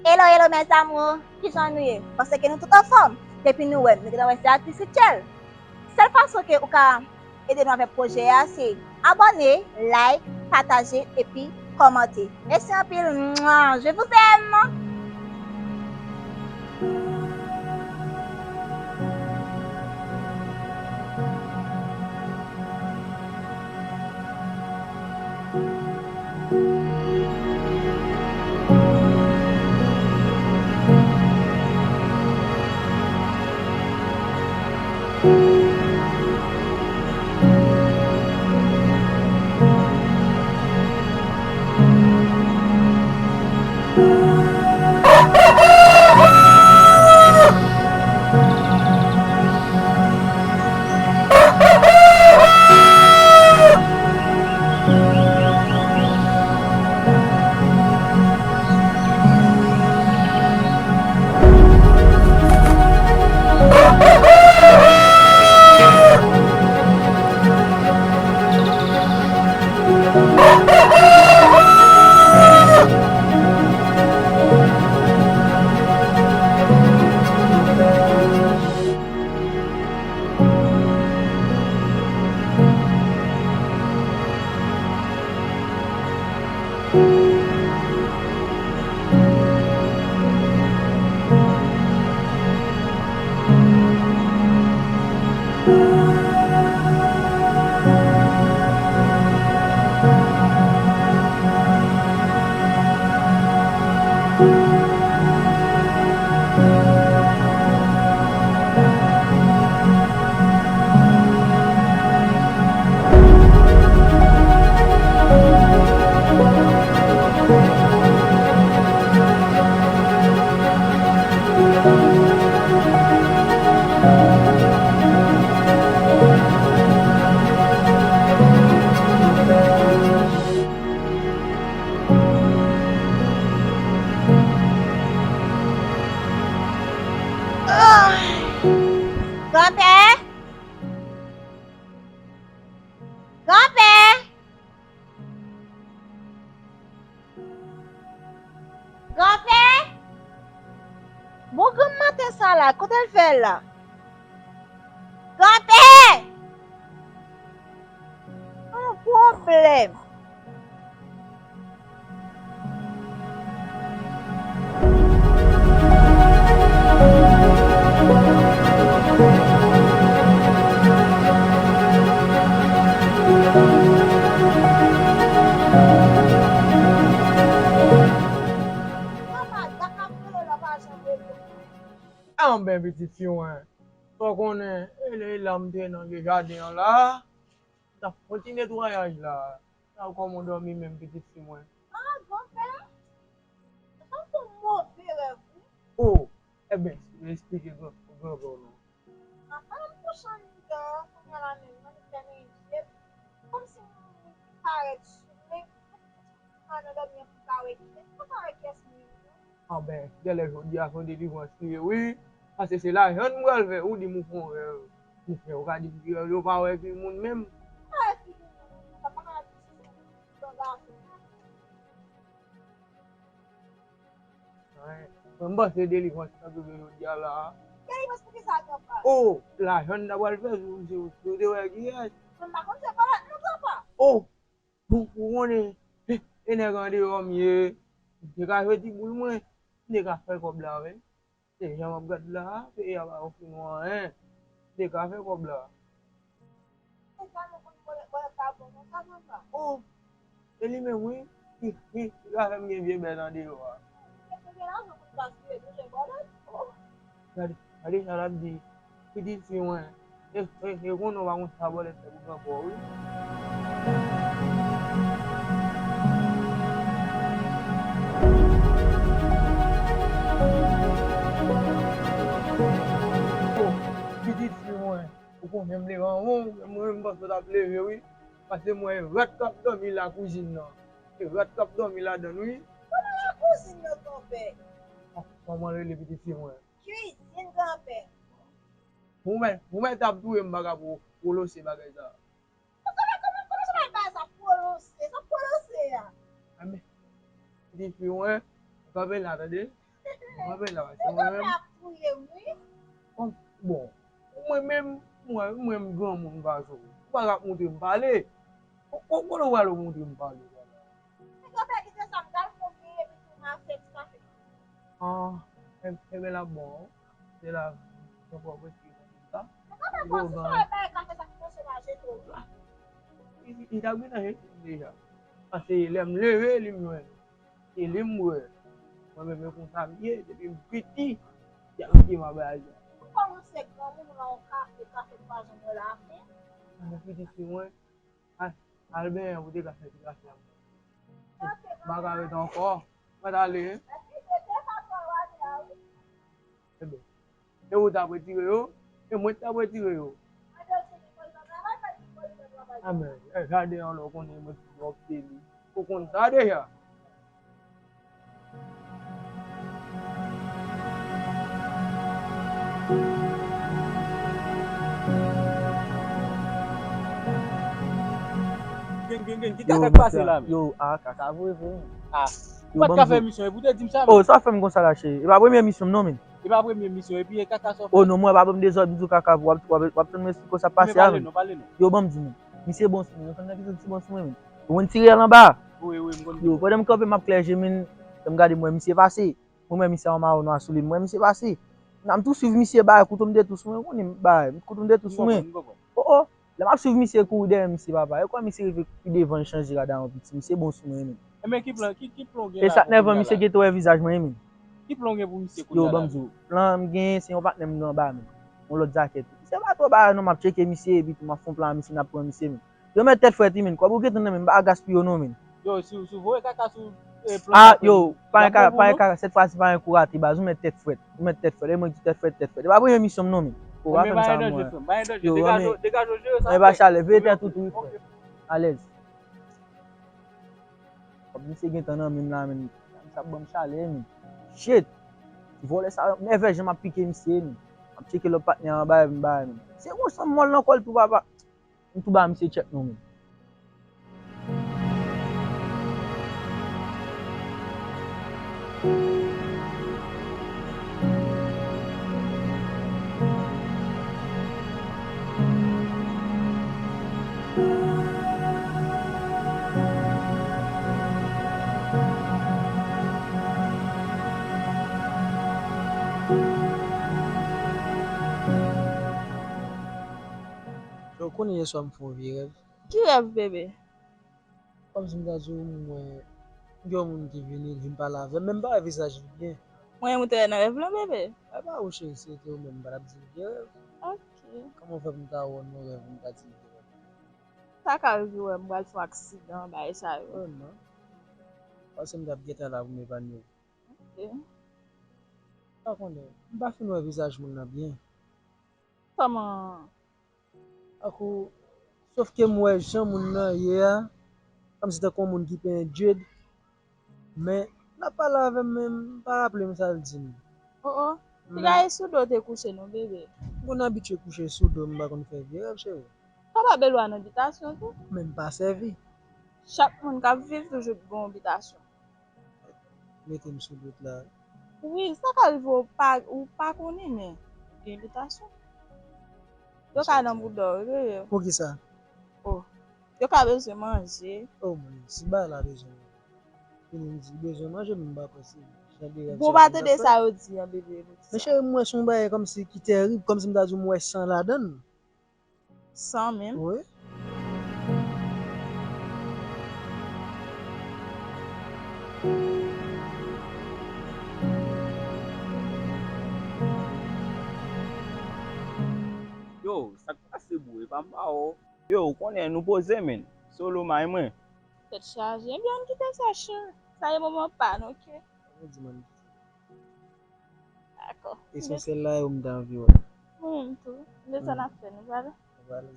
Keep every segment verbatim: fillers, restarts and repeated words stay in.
Hello, hello, mes amours! Kijan nou ye? Panse ke nou tout anfòm? Depi nou wè m, nou gentan wè se atis Rutshelle. Sèl fason ke ou ka ede nou avèk pwojè a, se abòne, like, pataje, epi kòmante. Mèsi anpil! Mwa! Je vous aime! Granpè! Granpè! Granpè! Bon granm maten sa la, kote l fè la? Granpè! Yon pwoblèm. Anben, pitit fi mwen, fò w konnen, e lè la m te nan jaden an la, m t ap fon ti netwayaj la. Sa w kòman w dòmi menm, pitit fi mwen? Ah, granpè, sa se yon move rèv, wi. O, enben, esplike gran, granpè w non. Apa m kouche anndan, kounye a la menm, nan li fèmen je l, kòmsi yon moun ki parèt sou mwen, m nan dòmi an pou m ka wè kiyès, m pa ka wè kiyès menm non. Anben, genlè jodi a se yon delivrans li ye, wi. Paske se lajan m pral fè, ou di m ou fè yon rèv. Ou fè, ou ka di m ki rèv, ou pa wè figi moun menm. M pa wè figi moun, sa pa ka di se yon gason. Mwen, mwen panse delivrans nan jodi a la. Delivrans pou ki sa, granpa? O, lajan n ta pral fè, si w te wè kiyès. Mwen pa konn se pa non, granpa. O, bon, ou konnen, e, e nèg andeyò m ye. M te ka jwe ti boul mwen, m te ka fè kòb la, wi. Se jan m ap gad la, peyi a pa ofri nou anyen. Te ka fè kòb la. E sa nou konn bòlèt, bòlèt la bon konsa, papa? O, e li menm wi. Ki, ki, ki ka fè m gen vye bèl andeyò a. Èske gen lajan pou n gaspiye touche bòlèt? O. Gade, gade sa l ap di. Pitit fi mwen. E, e, e, konnen w pa konn sa bòlèt fè pou granpè w, wi. O, pitit fi mwen, ou konnen m leve anvan w, mwen menm m panse w t ap leve, wi. Paske m wè rat k ap dòmi la kouzin nan. Se rat k ap dòmi ladan l, wi. Kòman la kouzin nan, granpè? Kòman rele pitit fi mwen? Kwizin, granpè. Ou mèt, ou mèt ap touye m, m pa ka pwo-, pwolose bagay sa. Kòman, kòman, kòman sa bagay sa pwolose? Sa pwolose a? Enben, pitit fi mwen, kanpe la, tande? Kanpe la, paske mwen menm. Granpè ap touye m, wi. Bon, mwen menm, mwen, mwen menm granmoun gason. Ou pa ka ap montre m pale. Ko-, ko-, kote w prale montre m pale? Granpè, kite sa, m pral fè yon byen epi tou m al fè ti kafe. Ah, e, e byen l ap bon. Se la, yon pwòp espri konn sa. Granpè, bon, si sa bay kafe sa ki panse m al jete w. Li, li t ap gentan jete m deja. Paske lè m leve, li m jwenn. E li m wè. Mwen menm, e konsa m ye, depi m piti, y ap kite m anba a. Ou kòmanse granmoun, ou nan yon kafe, kafe m pa janm wè lafen. Mwen pitit fi mwen, al, al benyen pou te ka fè ti kafe a. M pa ka ret ankò. Mwen t ale, wi. Enben, e ou t ap retire yo, e mwen t ap retire yo. Amèn. E, gade yon lè w konnen mwen ki wòk te li. Ou konn sa deja. Gen, gen, gen, ki kaka k pase la, men? Yo, a, kaka vre, vre. A, ou pa t ka fè emisyon, epi ou te di m sa, men. O, sa fè m konsa la, cheri. E pa premye emisyon m non, men. E pa premye emisyon, epi e kaka sa w fè. O non, mwen pa ban m dezòd, m di w kaka, w ap, w ap, w ap tann mwen esplike w sa k pase a, men. Yo, ban m di, men. Misye bon sou mwen, yo konn nèg misye bon sou mwen, men. Ou konn tire l anba. Wi, wi, m konn. Yo, pandan m kanpe, m ap klè je, men, lè m gade, m wè misye pase. Mwen, mwen, misye an mawon nwa sou li, m wè misye pase. Nan m tou swiv misye, bay, kouto m te tou sou mwen, ou konnen, bay, kouto m te tou sou mwen. O, o. Lè m ap swiv misye kouri dèyè misye, papa, e kwè misye rive pi devan, l chanje rad a yon piti. Misye bon sou mwen, men. Enben, ki plan, ki, ki plan w gen la pou kounye a la? E sa k nèvan, misye gentan wè vizaj mwen, men. Ki plan w gen pou misye kounye a la? Yo, ban m di w, plan m gen, se yon patnè m gen anba, men. Yon lòt zakèt. Misye pa twò bay non, m ap tcheke misye, epi tou m ap fè yon plan a misye, n ap pran misye, men. Yo, mèt tèt frèt, wi, men. Kòb ou gentan nan men, m pa gaspiye w non, men. Yo, si, si w voye kaka sou, e, plan sa, yo, pa gen kaka, pa gen kaka, sèt fwa si pa gen kou rate, baz, ou mèt tèt frèt. Ou mèt tèt frèt. E mwen ki tèt frèt, tèt frèt. E pa premye misyon m non, men. Ou pa fè m sa, mwen. Yo, men, men pa chalè, veye tèt ou tou, wi, frè. Alèz. Kòb misye gentan nan men m la, men. Sa ap ban m chalè, men. Shit. Vòlè sa nève jan m ap pike misye, men. M ap tcheke lòt patnè anba, men. Se konsa m mòl nan kò l tou, papa. M tou ba misye tchèk non, men. Ou konnen yèswa m fè yon vye rèv. Ki rèv, bebe? Kòmsi m ta di w, m wè yon moun ki vini, l vin pale avè m, men m pa wè vizaj li byen. Mwen, ou te wè nan rèv lan, bebe? E pa ou, cheri, si se te ou menm, m pa t ap di l vye rèv. Ok. Kòman w fè pou m ta wè w nan rèv, m ta di l vye rèv? Sa ka rive wè m pral fè yon aksidan, bagay sa yo. Oh non. Paske m t ap gentan la pou m epanye w. Ok. Pa konnen, m pa fin wè vizaj moun nan byen. Kòman? Tankou, sòf ke m wè jan moun nan ye a, kòmsi tankou yon moun ki penyen dread, men l ap pale avè m, men m pa raple m sa l di m. Oh, oh. Piga e sou do w te kouche non, bebe. M konn abitye kouche sou do m, m pa konn fè vye rèv, cheri. Papa Belwa nan bitasyon tou. Men m pa sèvi. Chak moun k ap viv toujou gen yon bitasyon. Mete m sou dout la. Wi, sa ka rive ou pa, ou pa konnen, men gen bitasyon. Yo ka nan bouda w, wi, bebe. Poukisa? Oh. Yo ka bezwen manje. Oh, mwen, si bagay la bezwen manje. Vini m di bezwen manje, men m pa kwè se jan de rèv sa yo. Bon, ou pa tande sa yo di an, bebe, nou di sa. Men cheri, m wè se yon bagay kòmsi ki tèrib, kòmsi m ta di w m wè san ladan l. San menm. Wi. Yo, Sa k pase, bro? E pa m pa wè w. Yo, ou konnen nou poze, men. Solo may mwen. Tèt chaje. Ebyen, ann kite sa, cheri. Sa e moman pa n, oke? Ou di mwen. Dakò. Esansyèl la, yo m ta anvi wè. Mwen menm tou. M bezwen n ap fè, nou prale? Nou prale.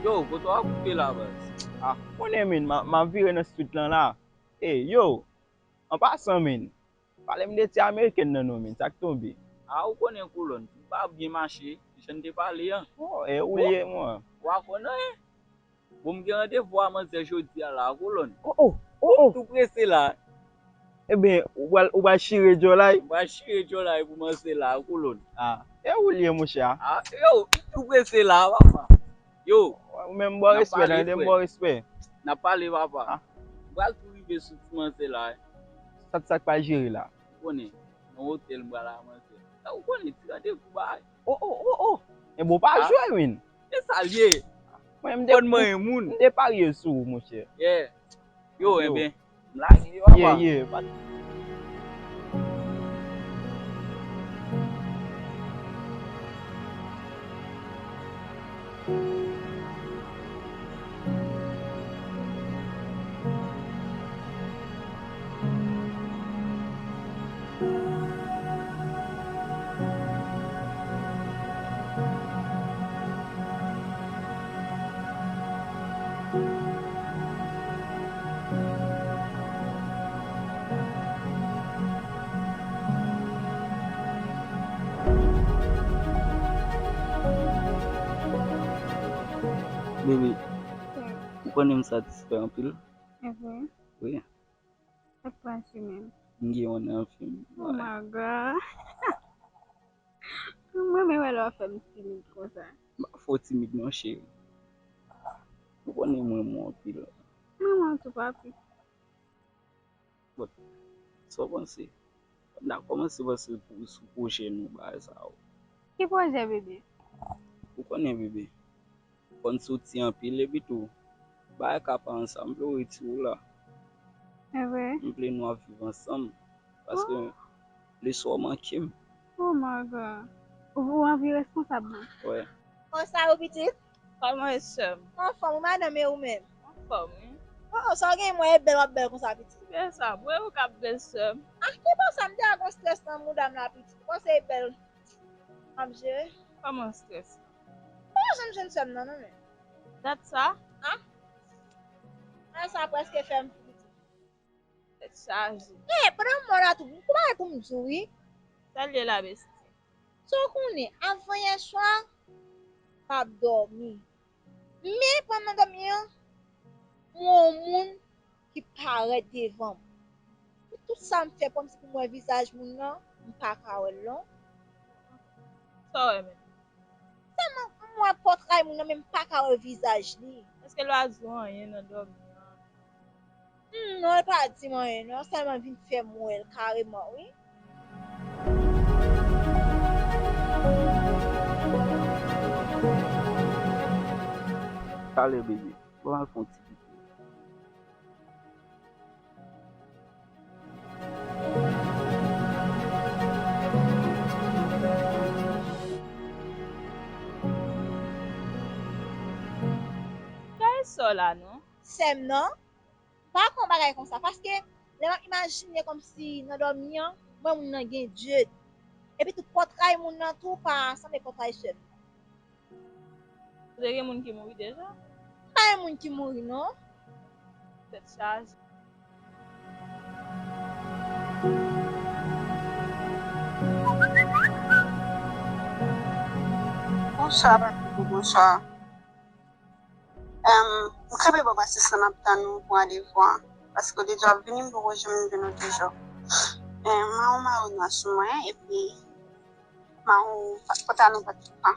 Yo, kote w ap koupe la, baz? Ah, konnen, men, m a, m a vire nan street lan la. Ey, yo, an pasan, men, pale m de ti amerikèn nan non, men, sa k tonbe? Ah, ou konnen, kolòn, tout pa byen mache, jan n te pale an. Oh, e ou l ye, mwen. Ou pa konn anyen. Bon, m gen randevou a manzè jodi a la, kolòn. Oh, oh, oh, oh. Tou prese la. Ebyen, ou pral, ou pral chire djòlay? M pral chire djòlay pou manzè la, kolòn. Ah, e ou l ye, monchè? Ah, yo, tou prese la, papa. Yo, ou menm, bò respè, tande, m bò respè. N ap pale, papa. Ah. M pral tou rive sou ti manzè la. Sa, sa k pral jere la? Ou konnen, nan otèl m pral a manzè. Ou konnen, ti randevou bagay. Oh, oh, oh, oh. E bon, pa jwe, wi. E sa l ye? Mwen, m te, m te parye sou ou, monchè. Yeah. Yo, enben, m lage yo, papa. Yeah, yeah. Bebe, ou konnen m satisfè anpil. Wi. Sa k pase menm? M gen yon nan fim. Oh my God. M renmen wè lè w ap fè m timid konsa. M pa fè w timid non, cheri. Ou konnen m renmen w anpil. M renmen w tou, papi. Bon, sa w panse? N a kòmanse panse pou, sou pwojè nou, bagay sa yo. Ki pwojè, bebe? Ou konnen, bebe. Fò n soti anpil, epi tou, bagay ka pa ansanm, m vle w retire w la. E vre? M vle nou ap viv ansanm, paske leswa w manke m. Oh my God. Ou, ou anvi responsab mwen? Wè. Konsa yo pitit? Kòman e sè m? Anfòm, ou madanm e ou menm? Anfòm, wi. Oh, oh, sa w gen, mwen e bèl w ap bèl konsa pitit. Bèl sa, mwen ou k ap bèl sè m. Ah, ki bò sa m te a gon strès nan mouda m la pitit. Konsa e bèl. M ap jere. Kòman strès? Ou pa janm jwenn sè m nan, non, men. Dat sa? Ah? Ah, sa prèske fè m fou pitit. Tèt chaje. Eh, pandan m wè w la tou, gon bagay pou m di w, wi. Sa l ye la, besti? Sa w konnen, avan yè swa, m p ap dòmi. Men pandan m dòmi an, m wè yon moun ki parèt devan m. Tout sa m fè kòmsi pou m wè vizaj moun nan, m pa ka wè l non. Sa w wè menm? Sèlman m wè pòtray moun nan, men m pa ka wè vizaj li. Èske l pa di w anyen nan dòmi an? Hmm, non, li pa di m anyen non, sèlman vin fè m wè l kareman, wi. Talè, bebe, ban m al fè yon ti pipi. Gade sa la non. Sè m nan, m pa konn bagay konsa, paske lè m ap imajine kòmsi nan dòmi an, m wè moun nan gen djed. Epi tou pòtray moun nan tou pa sanble pòtray sè m. Ou te gen moun ki mouri deja? Pa gen moun ki mouri non. Tèt chaje. Bonswa, papi, bonswa. Em, m kanpe bò pase san ap tann ou pou randevou an. Paske w te di w ap vini, m poko janm jwenn ou toujou. Em, mawon mawon nwa sou mwen, epi mawon pantalon pa t pran.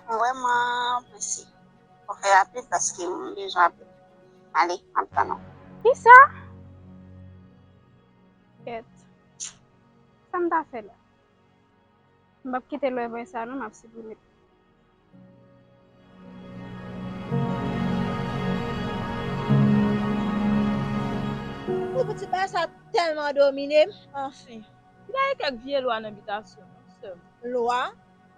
M vrèman prese. Fò fè rapid paske m bezwen apèl. Ale, m ap tann ou. Kisa? Kèt. Sa m ta fè la? M p ap kite lwen sa non, m ap siprime. Ou ti bagay sa tèlman domine m, anfen. Li bay kèk vye lwa nan bitasyon, non, sè m. Lwa?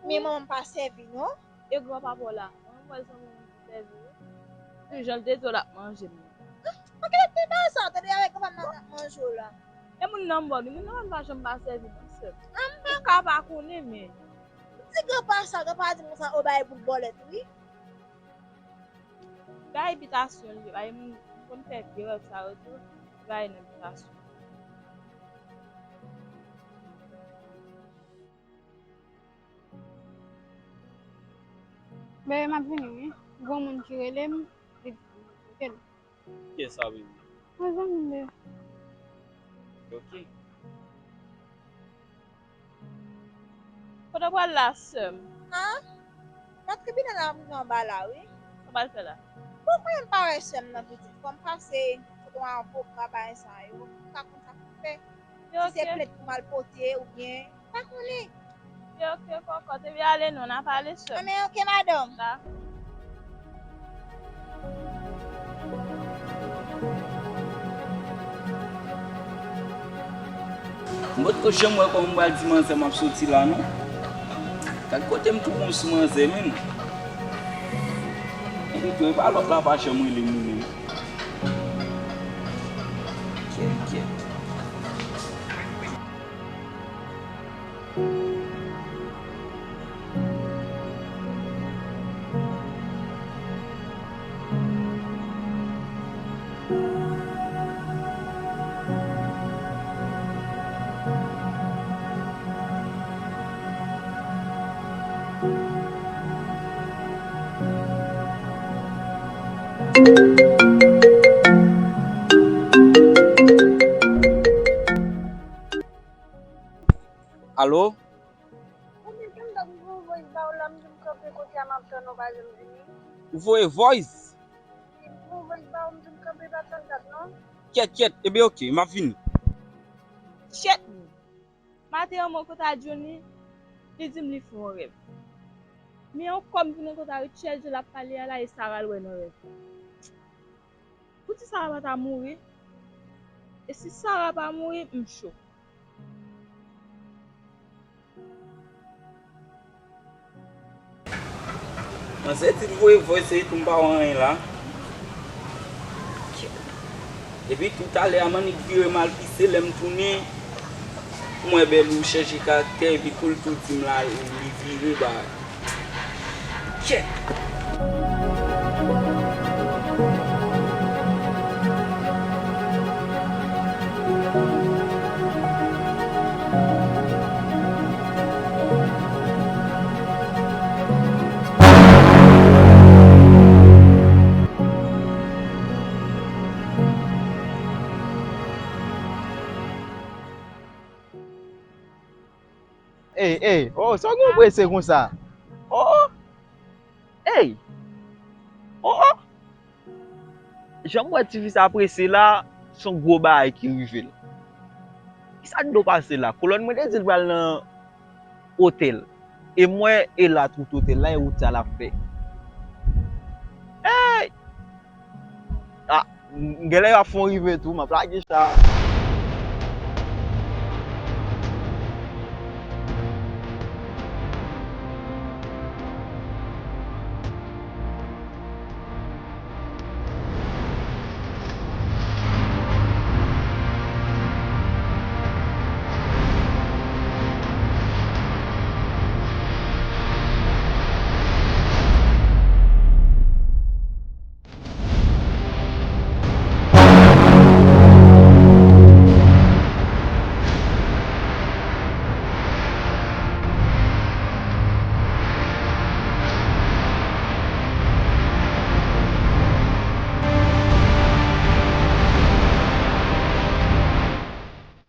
Men manman m pa sèvi, non. E granpapa w la, manman m wè zanmi m ki sèvi, wi. Jan l te di w l ap manje m. An, an, ki lè te bay sa? Tande avèk granpapa m nan k ap manje w la. E moun nan m ba w li, moun nan m pa janm pa sèvi, non, sè m. An, m pa ka pa konnen, men. Di granpapa sa, granpapa di m konsa, o bay boul bòlèt, wi. Bay bitasyon li, bay moun, moun konn fè vye lòt sa yo tou, bay nan bitasyon. Bebe, m ap vini, wi. Gon moun ki rele m, li di m, oke. Kiyès sa, bebe? Yon zanmi m, bebe. Ok. Kote w pral la, sè m? An? Nan tribinal la, m rive anba la, wi. Sa w pral fè la? Bon, mwen menm pa wè sè m nan pitit. Fò m pase kote yon avoka, bagay sa yo. M pa konn sa pou m fè. Si se plent pou m al pote oubyen, m pa konnen. Ok, ok, kòkòt. Ebyen, ale non, n a pale sè m. Anben, ok, madanm. M potko janm wè kòman m pral di manzè m ap soti la, non. Gad kote m tou bon sou manzè, menm. Epi tou, e pa lòt la pa janm rele m li menm. Kyèt, kyèt. Alo? Ou menm, m voye voice ba w la, m di w m kanpe kote a, m ap tann ou pa janm vini. Ou voye voice? M voye voice ba w, m di w m kanpe pa trannkat non. Kyèt, kyèt, ebyen ok, m ap vini. Shit! Maten an mwen kontakte Johnny, li di m li fè yon rèv. Men yon kòm vin nan kontakte Richard, jan l ap pale a la, e Sarah l wè nan rèv. Poutji Sarah pa ta mouri? E si Sarah pa mouri, m cho. Manzè di l voye voice, se tou m pa wè anyen la. Epi tou talè a m annik vire m al pise, lè m tounen, m wè Bèlou chèche karaktè, epi kou l tou di m la, li vire ba. Kèt! Ey, ey, oh, sa w gen w prese konsa? Oh, oh. Ey! Oh, oh! Jan m wè tifi sa prese la, se yon gwo bagay ki rive l. Kisa k dwe pase la? Kolòn mwen te di l pral nan otèl. E m wè e la tout otèl la, e wout sa l ap fè. Ey! Ah, m, m genlè y ap fè yon rive tou, m ap lage cha.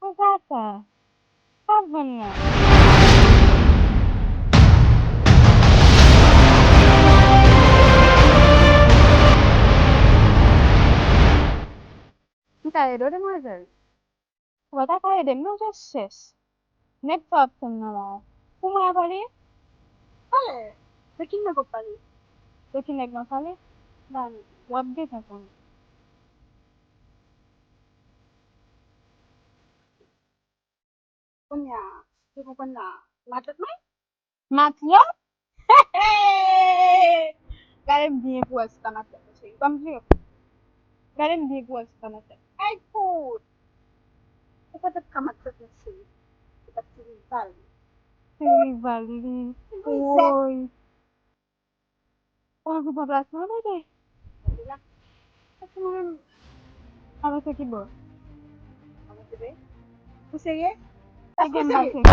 Ou papa, pa vann non. M ka ede w, demwazèl? Ou pa ta ka ede m non, je chèch. Nèg sa w ap tann nan la a, pou mwen a pale? Talè, de ki nèg w ap pale? De ki nèg m ap pale? Ba, w ap gentan konnen. Kounye a, se konprann la, matlòt mwen? Matlòt? Gade m byen pou wè si ta matlòt, mesye. Ban m jwe. Gade m byen pou wè si ta matlòt. Ay, fout! Ou pa t ap ka matlòt, mesye. Ou t ap ti rival. Ti rival, li. Woy. Ou anvi pran plas mwen, bebe? Anvi la. Paske mwen menm, avanse ki bò? Avanse, be? Ou serye? Èske w serye?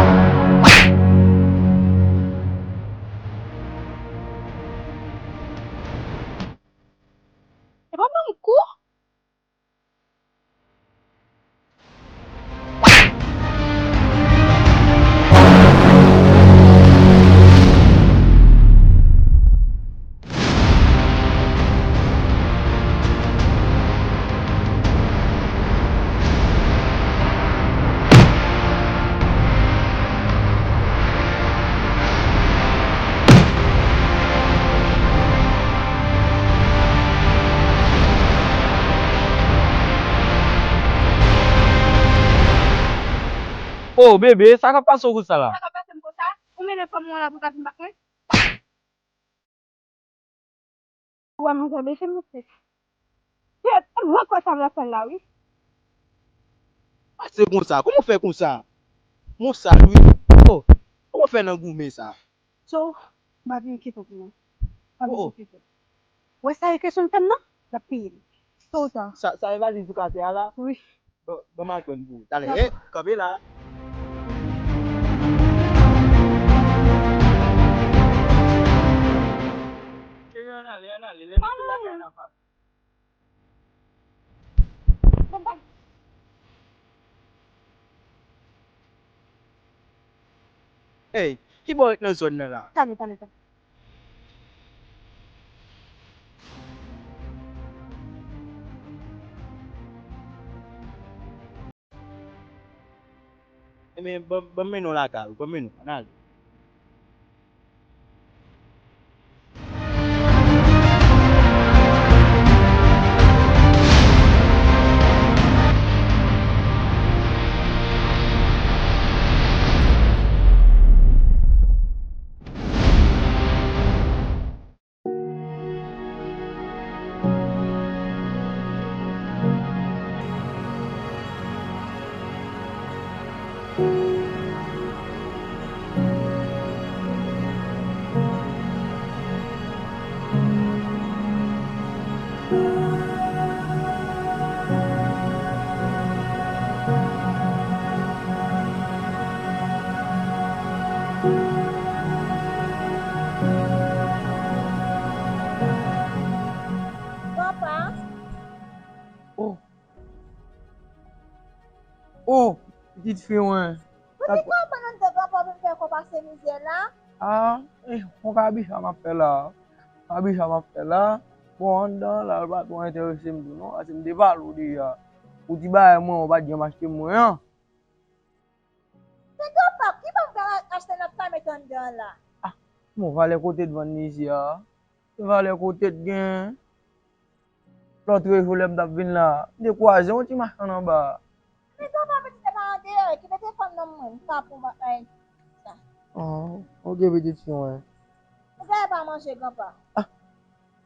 E pa ban m kou? Oh, bebe, sa k ap pase w konsa la? Sa k ap pase m konsa? Ou mennen fanm ou an la pou l ka vin bat mwen? Ou wè manzè bese mesye. Kèt, mwen kwè sa m ap fè l la, wi. Pase konsa, kòman w fè konsa? Mon sal, wi. Oh, kòman w fè nan goumen sa? So, m pa vin enkyete w pou mwen. M pa vin enkyete w. Wè sa e kesyon l fè m nan? L ap peye li. Tôt ou tard. Sa, sa e valiz ou ka fè a la? Wi. Bon, bon, m al jwenn pou ou. Talè, eh, kanpe la. Cheri, ann ale, ann ale. Lè nou fini la, ann ale. Ey, ki bò w ret nan zòn nan la? Tande, tande, tande. Ebyen, ban, ban m mennen w lakay ou, ban m mennen w, ann ale. Papa. Oh. Oh, pitit fi mwen. Ou te konprann anndan papa vin fè kò pase mizè la? Ah, eh, yon kabicha m ap fè la. Kabicha m ap fè la. Bon, anndan la, l pa twò enterese m tou non, paske m te pale w deja. Pou ti bagay mwen, ou pa t janm achte mwen an. Men granpa, ki bann bagay achte n ap ka met anndan la? Ah, bon, valè kote t vann li isi a? Valè kote t gen? Lòt jou lè m t ap vin la, m te kwaze yon ti machann anba. Men granpa, pitit la pa andeyò, kite telefòn nan mwen, m ka pran bagay sa. Oh, ok, pitit fi mwen. Ou genlè pa manje, granpa. Ah,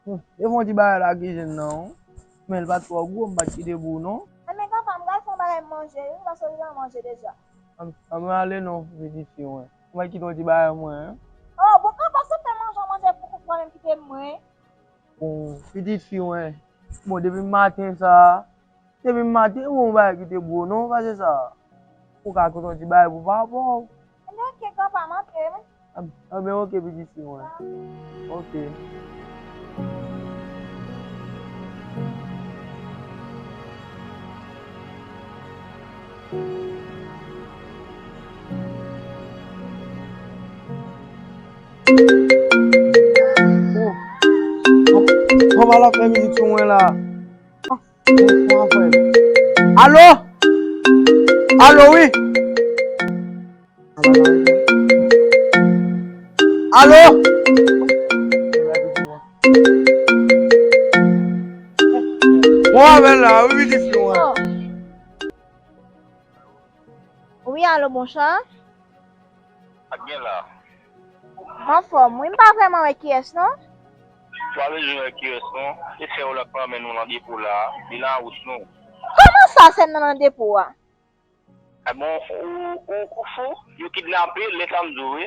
hmm, te fè yon ti bagay lakizin nan, wi. Men l pa t twò gwo, m pa t kite pou ou, non. Enben, granpa, m pral fè yon bagay manje, wi, m pa sot nan manje deja. An, an, mwen ale non, pitit fi mwen. Mwen kite yon ti bagay mwen, en. Oh, bon, granpa, se fè manje, manje pou kont mwen menm, kite mwen. Bon, pitit fi mwen, bon, depi maten sa, depi maten, ou yon bagay ki te gwo, non, pa se sa. Ou ka kontan ti bagay pou papa w. Ebyen, oke, granpa, m antre, wi. Anben, oke, pitit fi mwen. Oke. Oh. Kòman l ap fè mizik sou mwen la? Alo? Alo, wi? Alo? Bon, avè la, wi, pitit fi mwen. Wi, alo, bonswa. Ak gen la. Anfòm, wi, m pa vrèman wè kiyès, non. Ou pa bezwen wè kiyès, non. Se sè w la k pa renmen nou nan depo la. Li nan wous nou. Kòman sa, sè m nan nan depo a? A bon, ou, ou, ou fou? Yo kidnape l, lè sa m di w, wi.